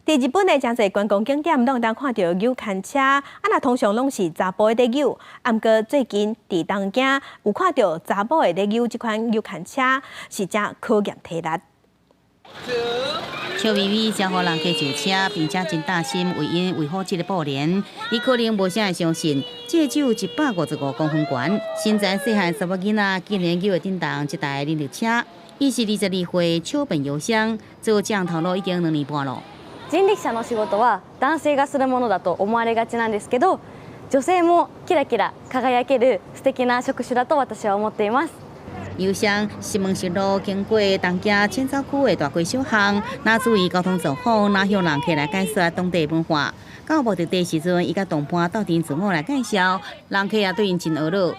佇日本的誠濟觀光景點，攏會當看著搝牽車，啊若通常攏是查埔的佇搝。啊，毋過最近佇東京有看著查某會佇搝這款搝牽車，是誠考驗體力。笑眯眯招呼人客上車，並且真貼心為𪜶圍好這个布簾。伊可能無啥會相信，這個只有155公分懸。身材細漢查某囡仔竟然搝會動這台人力車。伊是22歲笑本優香，做這項頭路已經2年半咯。人力車の仕事は男性がするものだと思われがちなんですけど、女性もキラキラ輝ける素敵な職種だと私は思っています。優香石門市路經過東京淺草區的大街小巷，若注意交通狀況，若向人客來解說當地文化。到目的地時陣，伊佮同伴鬥陣自我來介紹，人客也對𪜶真呵咾。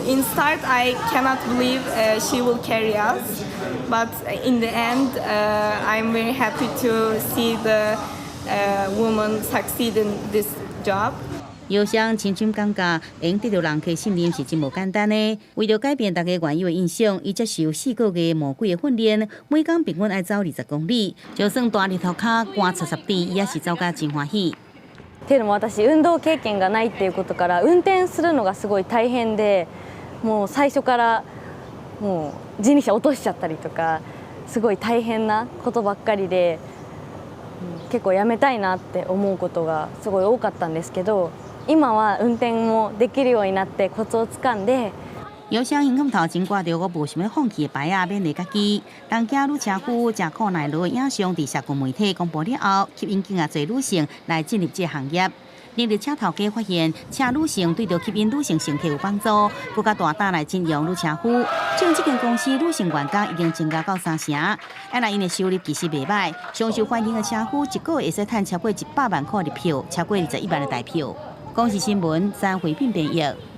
In start, I cannot believe she will carry us, but in the end, I'm very happy to see the woman succeed in this job. 優香親身感覺，會得著人客信任是真無簡單的。為著改變大家原有的印象，伊接受4個月魔鬼的訓練，每工平均愛走20公里，就算大日頭跤寒插插滴，伊也是走甲真歡喜。っていうのも私運動経験がないっていうことから運転するのがすごい大変で、もう最初からもう人力車落としちゃったりとかすごい大変なことばっかりで、結構やめたいなって思うことがすごい多かったんですけど、今は運転もできるようになってコツをつかんで。優香胸口頭前掛著我無想欲放棄的牌仔，勉勵家己。東京女車夫誠苦耐勞的影像佇社群媒體公布了後，吸引更加濟女性來進入這個行業。人力車頭家發現，請女性對著吸引女性乘客有幫助，閣較大膽來徵用女車夫。像這間公司女性員工已經增加到三成，啊，若𪜶的收入其實袂䆀，上受歡迎的車夫一個月會使趁超過100萬塊的票，超過21萬的台票。公視新聞，張惠斌編譯。